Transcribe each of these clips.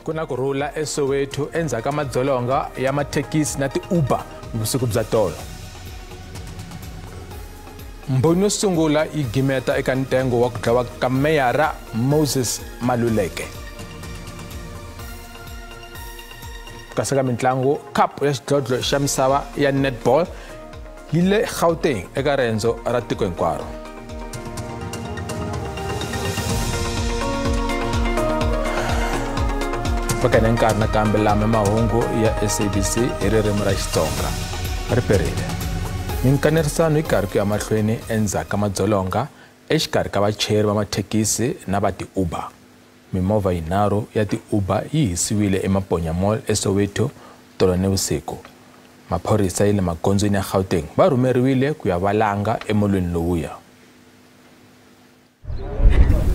Ku na ku rhula eSoweto endzhaku ka madzolonga ya mathekisi na ti-Uber vusiku bya tolo. Mbhoni yo sungula yi gimeta eka ntengo wa ku dlawa ka meyara Moses Maluleke. Kasi ka mintlangu, Cup ya xidlodlo xa misava ya netball yi le Gauteng eka rendzo ra tiko hinkwaro. Fakene nkarhi nakambe lama mahungu ya SABC hi ririmi ra Xitsonga ri perile. Minkanerisano yi karhi ku ya mahlweni endzhaku ka madzolonga exikarhi ka vachayeri va mathekisi na va ti-Uber. Mimovha yinharhu ya ti-Uber yi hisiwile eMaponya Mall eSoweto tolo nivusiku. Maphorisa ya le magondzweni ya Gauteng va rhumeriwile ku ya valanga emolweni lowuya.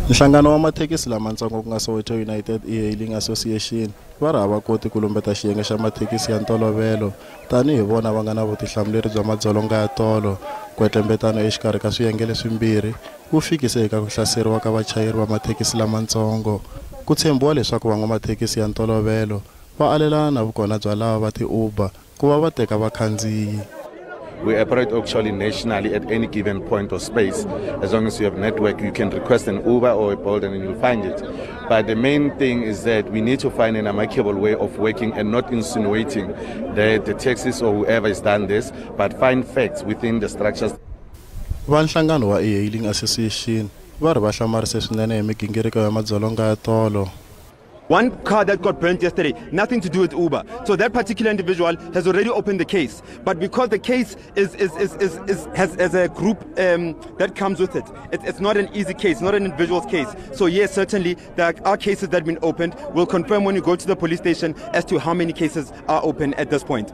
Nhlangano wa mathekisi lamatsongo ku nga Soweto United E-Hailing Association va ri a va koti ku lumbeta xiyenge xa mathekisi ya ntolovelo tanihi vona va nga na vutihlamuleri bya madzolonga ya tolo. Kwetlembetano exikarhi ka swiyenge leswimbirhi ku fikise eka ku hlaseriwa ka vachayeri va mathekisi lamatsongo. Ku tshembiwa leswaku van'wamathekisi ya ntolovelo va alelana na vukona bya lava va ti-Uber ku va va teka vakhandziyi. We operate actually nationally at any given point or space. As long as you have network, you can request an Uber or a Bolt and you'll find it. But the main thing is that we need to find an amicable way of working and not insinuating that the taxis or whoever has done this, but find facts within the structures. Va nhlangano wa E-Hailing Association va ri va hlamarise swinene hi migingiriko ya madzolonga ya tolo. One car that got burnt yesterday, nothing to do with Uber. So that particular individual has already opened the case. But because the case has a group that comes with it, it's not an easy case, not an individual's case. So yes, certainly there are cases that have been opened. We'll confirm when you go to the police station as to how many cases are open at this point.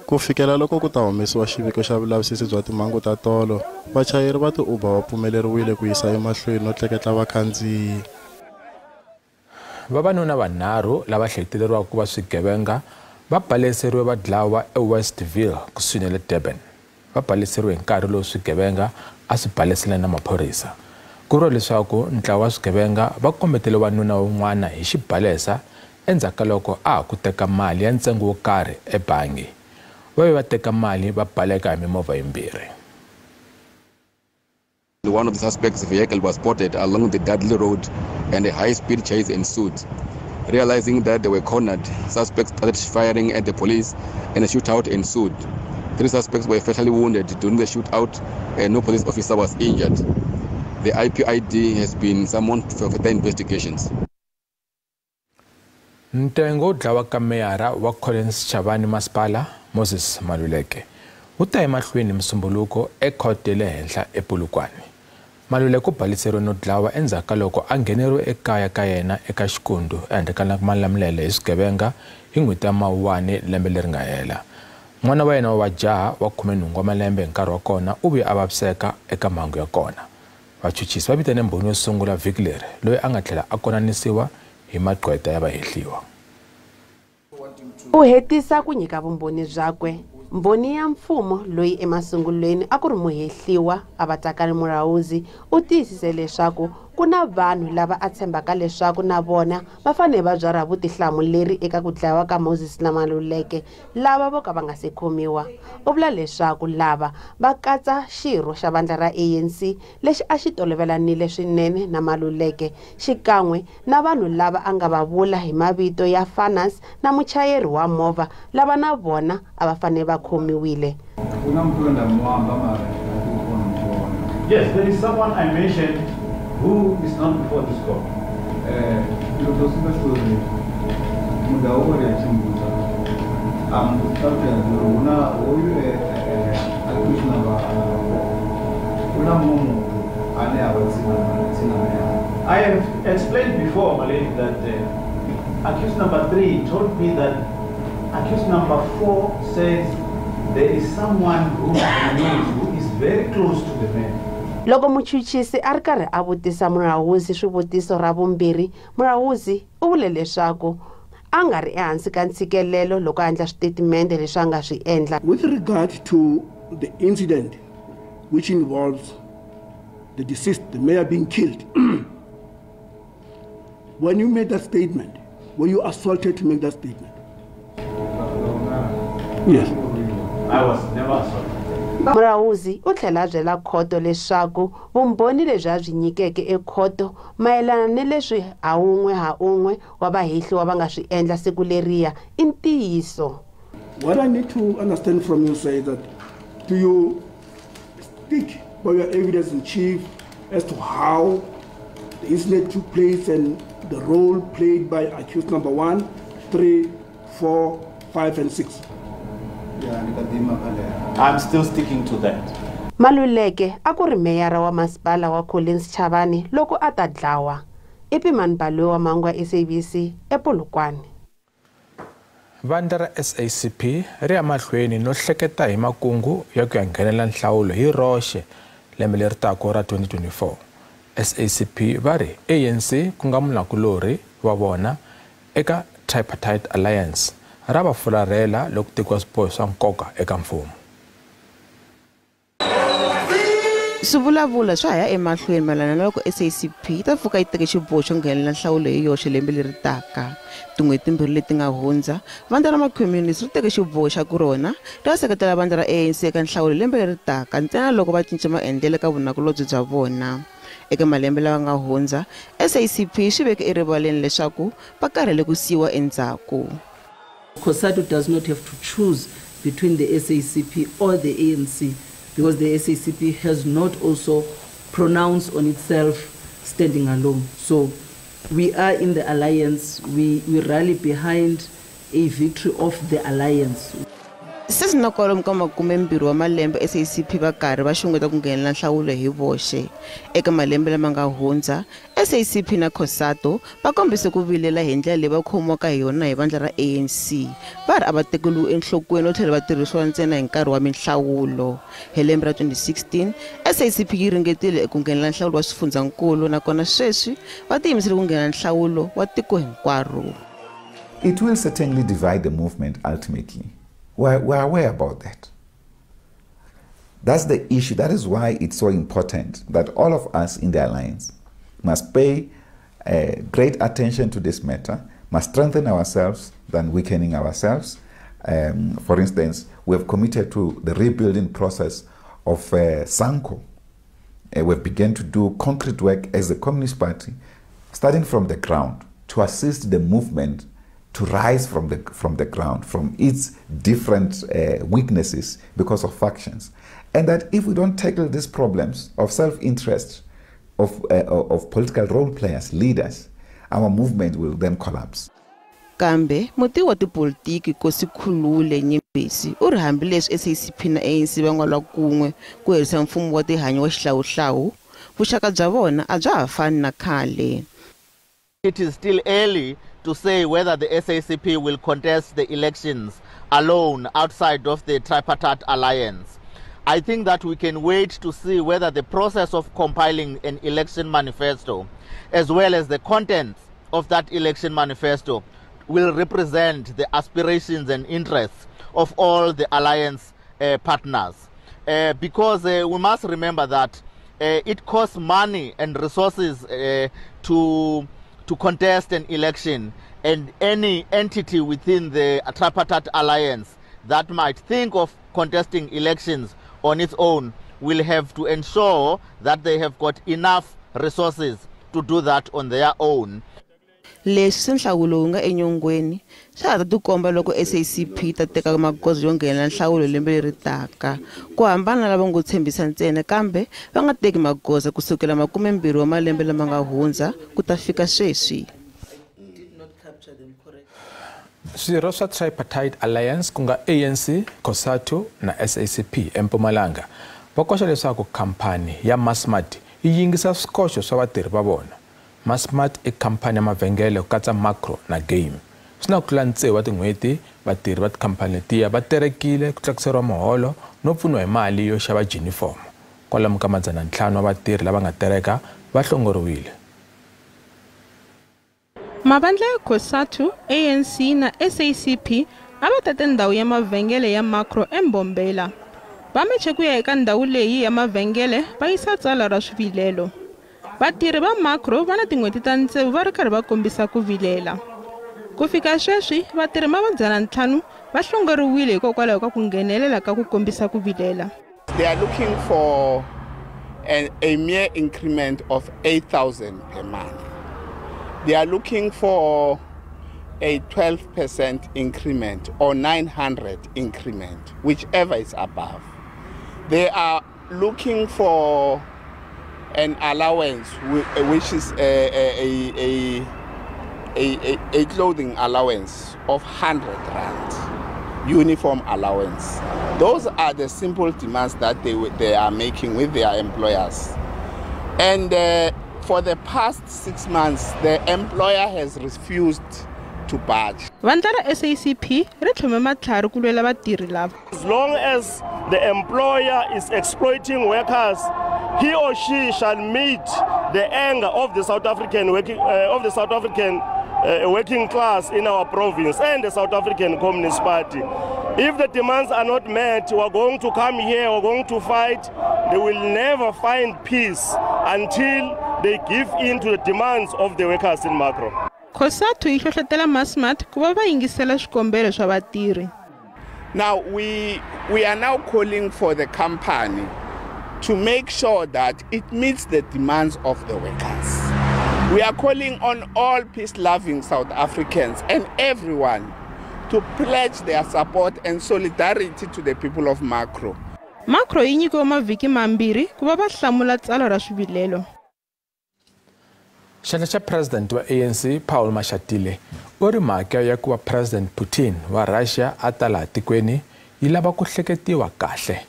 Ku fikela loko ku ta humesiwa xiviko xa vulavisisi bya timhangu ta tolo, vachayeri va ti-Uber va pfumeleriwile ku yisa emahlweni no tleketla vakhandziyi. Vavanuna vanharhu lava hleketeleriwaka ku va swigevenga va baleseriwe va dlawa eWestville kusuhi na le Durban. Va baleseriwe hi nkarhi lowu swigevenga a swi balesela na maphorisa. Ku vuriwa leswaku ntlawa wa swigevenga va kombetele wanuna wun'wana hi xibalesa endzhaku ka loko a ha ku teka mali ya ntsengo wo karhi ebangi. Va ve va teka mali va baleka hi mimovha yimbirhi. One of the suspects' vehicle was spotted along the Dudley Road and a high-speed chase ensued. Realizing that they were cornered, suspects started firing at the police and a shootout ensued. 3 suspects were fatally wounded during the shootout and no police officer was injured. The IPID has been summoned for further investigations. Ntengo wo dlawa ka meyara wa Collins Chabane Masipala Moses Maluleke wu ta emahlweni Musumbuluko ekhoto ya le henhla ePolokwane. Maluleke u baleseriwe no dlawa endzhaku ka loko a ngheneriwe ekaya ka yena eka Xikundu ehandle ka Malamulele hi swigevenga hi n'hweti ya Mawuwani lembe leri nga hela. N'wana wa yena wa jaha wa 18 wa malembe hi nkarhi wa kona u vuye a vaviseka eka mhangu ya kona. Vachuchisi va vitane mbhoni yo sungula vhiki leri loyi a nga tlhela a konanisiwa hi magqweta ya vahehliwa. U hetisa ku nyika vumbhoni byakwe. Mbhoni ya mfumo loyi emasungulweni a ku ri muhehliwa a va Takani Murauzi u tiyisise leswaku ku na vanhu lava a tshembaka leswaku na vona va fanele va byarha vutihlamuleri eka ku dlawa ka Moses Maluleke lava vo ka va nga se khomiwa. U vula leswaku lava va katsa xirho xa vandla ra ANC lexi a xi tolovelanile swinene na Maluleke xikan'we na vanhu lava a nga va vula hi mavito ya Fanas na muchayeri wa movha lava na vona a va fanele va khomiwile. Yes, there is someone I mentioned who is not before this court. I have explained before, my lady, that accused number 3 told me that accused number 4 says there is someone who he knows who is very close to the man. Loko muchuchisi a ri karhi a vutisa Murauzi swivutiso ra vumbirhi, Murauzi u vule leswaku a nga ri ehansi ka ntshikelelo loko a endla switetimende leswi a nga swi endla. With regard to the incident which involves the deceased, the mayor being killed, when you made that statement, Were you assaulted to make that statement? Yes. I was never assaulted. Murauzi u tlhela a byela khoto leswaku vumbhoni lebyi a byi nyikeke ekhoto mayelana ni leswi ha un'we wa vahehliwa va nga swi endla siku leriya i ntiyiso. What I need to understand from you, sir, is that do you stick by your evidence in chief as to how the incident took place and the role played by accused number 1, 3, 4, 5 and 6? I'm still sticking to that. Maluleke a ku ri meyara wa masipala wa Collins Chabane loko a ta dlawa. I Pimani Baloyi wa Mangwa, SABC, ePolokwane. Vandla ra SACP ri ya mahlweni no hleketa hi makungu ya ku ya nghenela nhlawulo hi roxe lembe leri taka ra 2024. SACP va ri ANC ku nga munakulorhi wa vona eka Tripartite Alliance ra va fularhela loko tekiwa swiboho swa nkoka eka mfumo. Swivulavula swa ha ya emahlweni mayelana na loko SACP yi ta pfuka yi teke xiboho xo nghenelela nhlawulo hi yoxe lembe leri taka. Tin'hweti timbirhi leti nga hundza, vandla ra Macommunist ri teke xiboho xa ku rona ri ya seketela vandla ra ANC eka nhlawulo lembe leri taka ntsena loko va cinca maendlelo eka vunakulobye bya vona. Eka malembe lawa nga hundza, SACP swi veke erivaleni leswaku va karhele ku siyiwa endzhaku. COSATU does not have to choose between the SACP or the ANC, because the SACP has not also pronounced on itself standing alone. So we are in the alliance. We rally behind a victory of the alliance. Se na kwalomu ka 20 wa malembe SACP va karhi va xungeta ku nghenela nhlawulo hi voxe. Eka malembe lama nga hundza, SACP na COSATU va kombise ku vilela hi ndlela leyi va khomiwaka hi yona hi vandla ra ANC. Va ri a va tekeriwi enhlokweni no tlhela va tirhisiwa ntsena hi nkarhi wa minhlawulo. Hi lembe ra 2016, SACP yi ringetile ku nghenela nhlawulo wa swifundzakulu nakona sweswi va tiyimisele ku nghenela nhlawulo wa tiko hinkwaro. It will certainly divide the movement ultimately. We're aware about that. That's the issue. That is why it's so important that all of us in the alliance must pay great attention to this matter, must strengthen ourselves than weakening ourselves. For instance, we have committed to the rebuilding process of SANCO. We've begun to do concrete work as a Communist Party, starting from the ground, to assist the movement to rise from the ground, from its different weaknesses because of factions. And that if we don't tackle these problems of self-interest, of political role players, leaders, our movement will then collapse. Kambe mutivi wa tipolitiki Nkosi Khulule Nyembezi u ri hambileswi SACP na ANC va nga lwa kun'we ku herisa mfumo wa tihanyi wa xihlawuhlawu, vuxaka bya vona a bya ha fani na khale. It is still early to say whether the SACP will contest the elections alone outside of the tripartite alliance. I think that we can wait to see whether the process of compiling an election manifesto, as well as the contents of that election manifesto, will represent the aspirations and interests of all the alliance partners. Because we must remember that it costs money and resources to contest an election, and any entity within the tripartite alliance that might think of contesting elections on its own will have to ensure that they have got enough resources to do that on their own. Leswi se nhlawulo wu nga enyongweni swa ha ta tikomba loko SACP yi ta teka magoza yo nghenela nhlawulo lembe leri taka, ku hambana na lava ngo tshembisa ntsena kambe va nga teki magoza kusukela 20 wa malembe lama nga hundza ku ta fika sweswi. Swirho swa Tripartite Alliance ku nga ANC, COSATU na SACP eMpumalanga va koxa leswaku khampani ya Massmart yi yingisa swikoxo swa vatirhi va vona. Massmart i khampani ya mavhengele ku katsa Makro na Game. Swi na ku tlula tsevu wa tin'hweti vatirhi va tikhampani letiya va terekile ku tlakuseriwa muholo no pfuniwa hi mali yo xava junifomo. Kwalomu ka 500 wa vatirhi lava nga tereka va hlongoriwile. Mavandla ya COSATU, ANC na SACP a va tate ndhawu ya mavhengele ya Makro eMbombela. Va meche ku ya eka ndhawu leyi ya mavhengele va yisa tsalwa ra swivilelo. Vatirhi va Makro va na tin'hweti ta tsevu va ri karhi va kombisa ku vilela. Ku fika sweswi vatirhi ma 500 va hlongoriwile hikokwalaho ka ku nghenelela ka ku kombisa ku vilela. They are looking for a mere increment of 8,000 per month. They are looking for a 12% increment or 900 increment, whichever is above. They are looking for an allowance, which is a clothing allowance of 100 rand, uniform allowance. Those are the simple demands that they are making with their employers. And for the past 6 months, the employer has refused to budge. Vandla ra SACP ri tlhome matlhari ku lwela vatirhi lava. As long as the employer is exploiting workers, he or she shall meet the anger of the South African working class in our province and the South African Communist Party. If the demands are not met, we are going to come here, we are going to fight. They will never find peace until they give in to the demands of the workers in Makro. COSATU yi hlohlotela Massmart ku va va yingisela swikombelo swa vatirhi. Now we are now calling for the company to make sure that it meets the demands of the workers. We are calling on all peace-loving South Africans and everyone to pledge their support and solidarity to the people of Makro. Makro yi nyikiwe mavhiki mambirhi ku va va hlamula tsalwa ra swivilelo. Xandla xa President wa ANC Paul Mashatile u ri mhaka ya ku va President Putin wa Russia a ta laha tikweni yi lava ku hleketiwa kahle.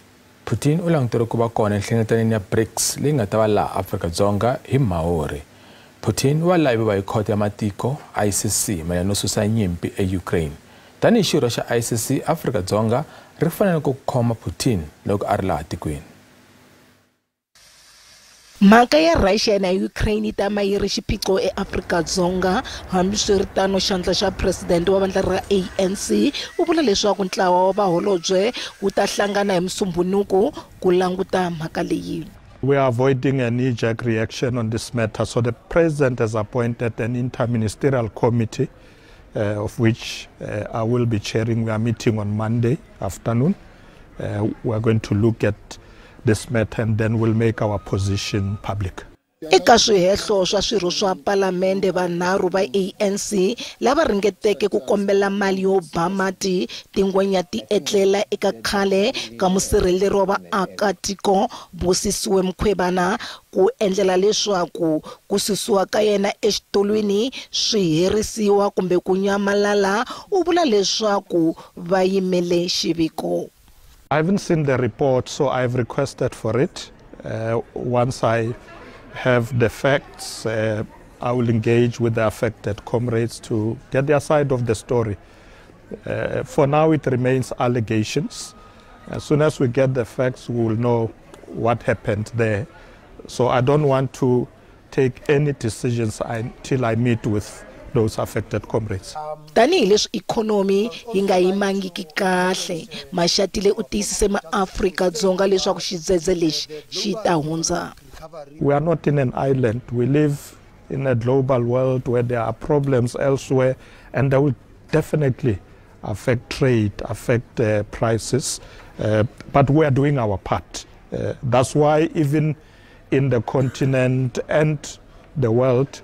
Putin u languteriwe ku va kona enhlengeletanweni ya BRICS leyi nga ta va laha Afrika-Dzonga hi Mhawuri. Putin wa laviwa hi khoto ya matiko ICC mayelana no susa nyimpi eUkraine. Tanihi xirho xa ICC, Afrika-Dzonga ri fanele ku khoma Putin loko a ri laha tikweni. Mhaka ya Russia na Ukraine yi tama yi ri xiphiqo eAfrika-Dzonga. Hambiswiritano, xandla xa president wa vandla ra ANC u vula leswaku ntlawa wa vaholobye wu ta hlangana hi Musumbhunuku ku languta mhaka leyi. We are avoiding a knee-jerk reaction on this matter, so the president has appointed an interministerial committee, of which I will be chairing. We are meeting on Monday afternoon. We are going to look at this matter and then we'll make our position public. Eka swihehlo swa swirho swa palamende vanharhu va ANC lava ringeteke ku kombela mali yo ba mati tingwenya ti etlela eka khale ka musirheleri wa vaakatiko Busisiwe Mkhwebana ku endlela leswaku ku susiwa ka yena exitulwini swi herisiwa kumbe ku nyamalala, u vula leswaku va yimele xiviko. I haven't seen the report, so I've requested for it. Once I have the facts, I will engage with the affected comrades to get their side of the story. For now, it remains allegations. As soon as we get the facts, we will know what happened there. So I don't want to take any decisions until I meet with those affected comrades. Tanihi leswi ikhonomi yi nga yimangiki kahle, Mashatile u tiyisise maAfrika-Dzonga leswaku xidzedze lexi xi ta hundza. We are not in an island. We live in a global world where there are problems elsewhere, and they will definitely affect trade, affect prices, but we are doing our part. That's why even in the continent and the world,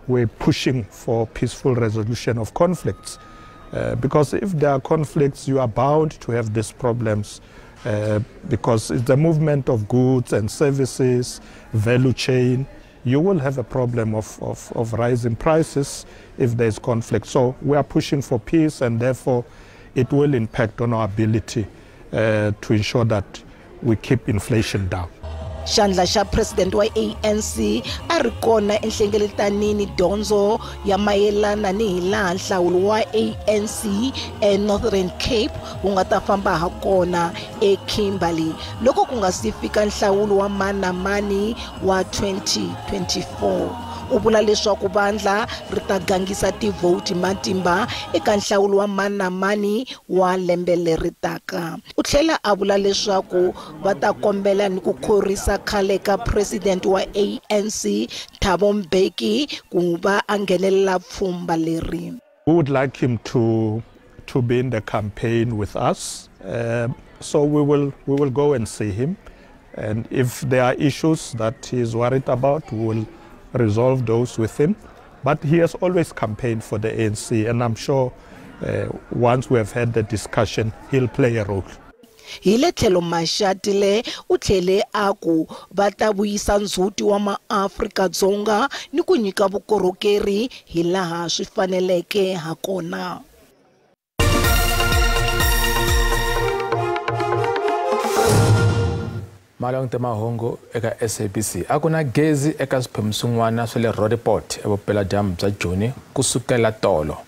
we're pushing for peaceful resolution of conflicts. Because if there are conflicts, you are bound to have these problems, because it's the movement of goods and services, value chain. You will have a problem of rising prices if there's conflict. So we are pushing for peace, and therefore it will impact on our ability to ensure that we keep inflation down. Xandla xa president wa ANC a ri kona enhlengeletanini dyondzo ya mayelana ni hilaha nhlawulo wa ANC eNorthern Cape wu nga ta famba ha kona eKimberley loko ku nga si fika nhlawulo wa mani na mani wa 2024. U vula leswaku vandla ri ta gangisa tivhoti matimba eka nhlawulo wa mani na mani wa lembe leri taka. U tlhela a vula leswaku va ta kombela ni ku khorwisa khale ka president wa ANC Thabo Mbeki ku va a nghenelela pfhumba leri. We would like him to be in the campaign with us, so we will go and see him, and if there are issues that he is worried about, we will resolve those with him. But he has always campaigned for the ANC, and I'm sure once we have had the discussion, he'll play a role. Hi le tlhelo Mashatile u tlhele a ku va ta vuyisa ndzhuti wa maAfrika-Dzonga ni ku nyika vukorhokeri hi laha swi faneleke hakona. Malongte mahungu eka SABC a ku na gezi eka swiphemu swin'wana swa le Roodepoort evupeladyambu bya Joni kusukela tolo.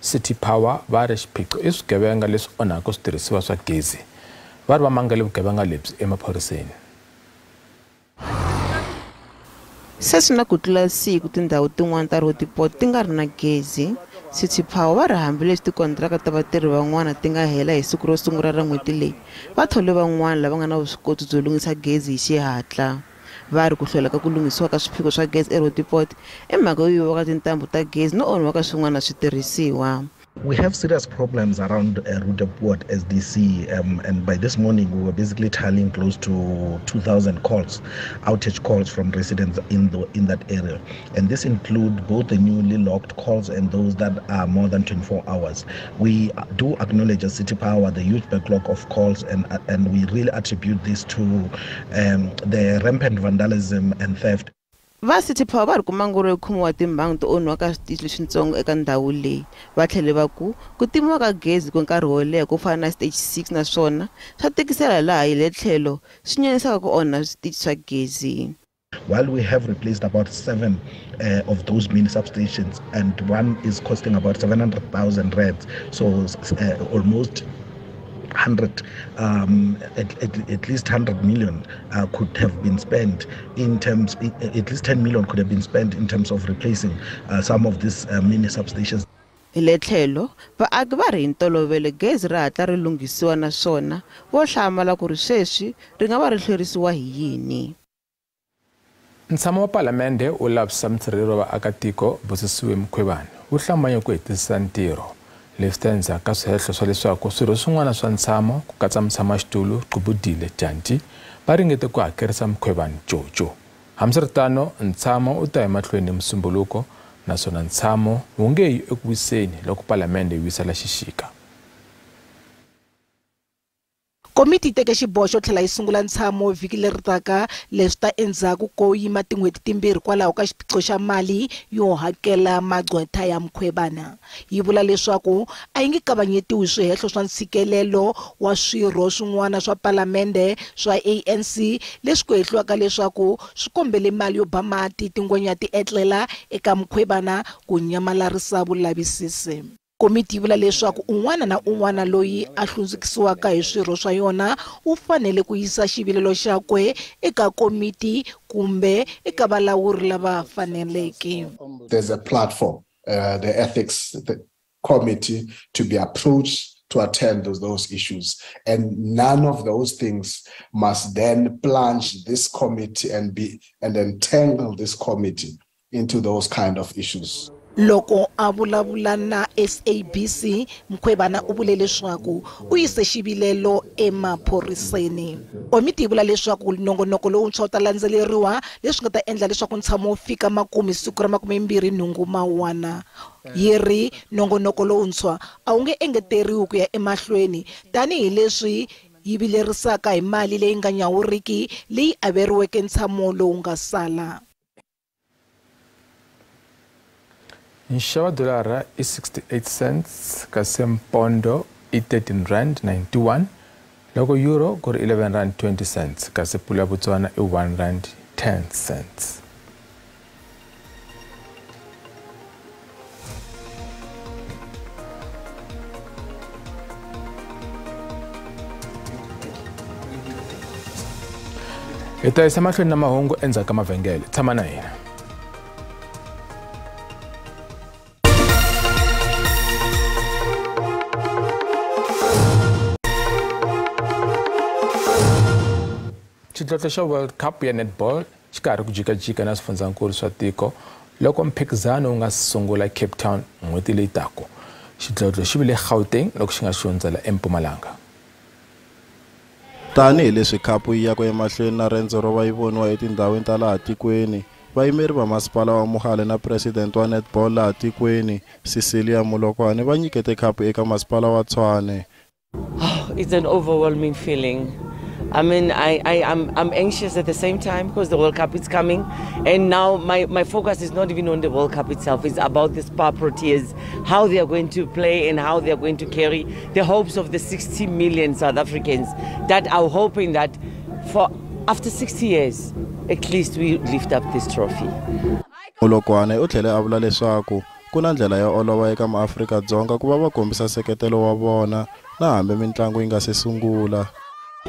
City Power va ri xiphiqo i swigevenga leswi onhaka switirhisiwa swa gezi. Va ri va mangale vugevenga lebyi emaphoriseni. Se swi na ku tlula siku tindhawu tin'wana ta Roodepoort ti nga ri na gezi. City Power va ri hambileswi tikontiraka ta vatirhi van'wana ti nga hela hi siku ro sungula ra n'hweti leyi, va thole van'wana lava nga na vuswikoti byo lunghisa gezi hi xihatla. Va ri ku hlwela ka ku lunghisiwa ka swiphiqo swa gezi eRoodepoort i mhaka yo yiviwa ka tintambu ta gezi no onhiwa ka swin'wana switirhisiwa. We have serious problems around Roodepoort SDC, and by this morning we were basically tallying close to 2,000 calls, outage calls from residents in that area. And this include both the newly locked calls and those that are more than 24 hours. We do acknowledge as City Power the huge backlog of calls, and we really attribute this to the rampant vandalism and theft. Va City Power va ri ku mangoro yo khomiwa timhangu to onhiwa ka switichi leswitsongo eka ndhawu leyi. Va tlhele va ku ku timiwa ka gezi ku nkarhi wo leha ku fana na stage 6 naswona swa tikisela laha hi le tlhelo swi nyanyisaka ku onha switichi swa gezi. While we have replaced about 7 of those mini substations, and one is costing about 700,000 rands, so almost 100, at least 100 million could have been spent in terms, at least 10 million could have been spent in terms of replacing some of these mini substations. Hi le tlhelo vaaki va ri hi ntolovelo gezi ri hatla ri lunghisiwa naswona vo hlamala ku ri sweswi ri nga va ri hlwerisiwa hi yini. Ntshamo wa Palamende u lavisisa mutirheli wa vaakatiko Busisiwe Mkhwebane wu hlambanya ku hetisisa ntirho. Leswi endzhaku ka swihehlo swa leswaku swirho swin'wana swa ntshamo ku katsa mutshamaxitulu Qubudile Dyantyi va ringete ku hakerisa Mkhwebane Jojo. Hambiswiritano, ntshamo u ta emahlweni Musumbuluko naswona ntshamo wu nge yi eku wiseni loko Palamende yi wisela xixika. Komiti yi teke xiboho xo tlhela yi sungula ntshamo vhiki leri taka, leswi ta endzhaku ko yima tin'hweti timbirhi kwalaho ka xiphiqo xa mali yo hakela magqwetha ya Mkhwebane. Yi vula leswaku a yi nge kavanyetiwi swihehlo swa ntshikelelo wa swirho swin'wana swa Palamende swa ANC leswi ku hehliwaka leswaku swi kombele mali yo ba mati tingwenya ti etlela eka Mkhwebane ku nyamalarisa vulavisisi. Komiti yi vula leswaku un'wana na un'wana loyi a hlundzukisiwaka hi swirho swa yona u fanele ku yisa xivilelo xakwe eka komiti kumbe eka valawuri lava faneleke. There's a platform, the ethics committee, to be approached to attend those issues, and none of those things must then plunge this committee and entangle this committee into those kind of issues. Loko a vulavula na SABC, Mkhwebane u vule leswaku u yise xivilelo emaphoriseni. Komiti yi vula leswaku nongonoko lowuntshwa wu ta landzeleriwa leswi nga ta endla leswaku ntshamo wu fika makumu siku ra 28 Mawuwani. Yi ri nongonoko lowuntshwa a wu nge engeteriwi ku ya emahlweni tanihileswi yi vilerisaka hi mali leyi nga nyawuriki leyi averiweke ntshamo lowu nga sala. Nxavo wa dolara i 68 cents kasi mpondo i 13 rand 91 loko euro ku ri 11 rand 20 cents kasi pula ya Botswana i 1 rand 10 cents. Hi ta yisa mahlweni na mahungu endzhaku ka mavhengele. Tshama na hina. Xidlodlo xa World Cup ya netball xi karhi ku jikajika na swifundzankulu swa tiko loko mphikizano wu nga sungula Cape Town n'hweti leyi taka. Xidlodlo xi vile Gauteng loko xi nga xi hundzela eMpumalanga. Tanihi leswi khapu yi yaka emahlweni na rendzo ro va yi voniwa etindhawini ta laha tikweni, vayimeri va masipala wa Mogale na president wa netball laha tikweni Cecilia Molokwane va nyikete khapu eka masipala wa Tshwane. Oh, it's an overwhelming feeling. I mean, I'm anxious at the same time because the World Cup is coming, and now my focus is not even on the World Cup itself. It's about the SPAR Proteas, how they are going to play and how they are going to carry the hopes of the 60 million South Africans that are hoping that for after 60 years, at least we lift up this trophy. Molokwane u tlhele a vula leswaku ku na ndlela yo olova eka maAfrika-Dzonga ku va va kombisa nseketelo wa vona na hambi mintlangu yi nga se sungula.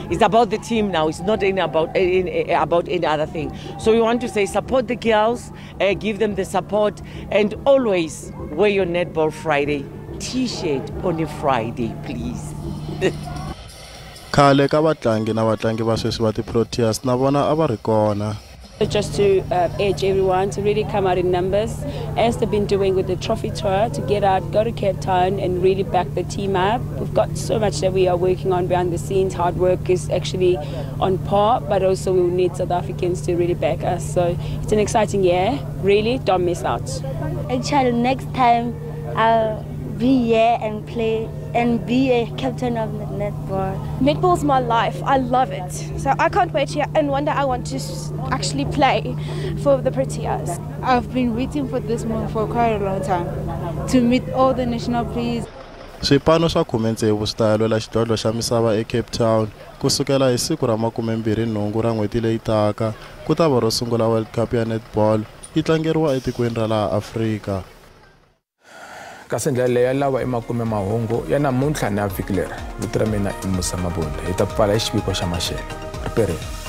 It's about the team now. It's not about any other thing. So we want to say support the girls, give them the support, and always wear your Netball Friday T-shirt on a Friday, please. Khale ka vatlangi na vatlangi va sweswi va ti-Proteas na vona a va ri kona. Just to urge everyone to really come out in numbers, as they've been doing with the trophy tour, to get out, go to Cape Town and really back the team up. We've got so much that we are working on behind the scenes. Hard work is actually on par, but also we will need South Africans to really back us. So it's an exciting year. Really, don't miss out. Actually, next time I'll be here and play and be a captain of netball. Netball's my life. I love it. So I can't wait here, and one day I want to actually play for the Proteas. I've been waiting for this moment for quite a long time, to meet all the national players. Swipano swa 16 swi ta lwela xidlodlo xa misava eCape Town kusukela hi siku ra 28 ra n'hweti leyi taka, ku ta va ro sungula World Cup ya netball yi tlangeriwa etikweni ra laha Afrika. Kasi ndlela leyi ya lawa emakume mahungu ya namuntlha na vhiki leri. Vito ra mina i Musa Mabunda. Hi ta pfala hi xiviko xa maxelo. Ripereni.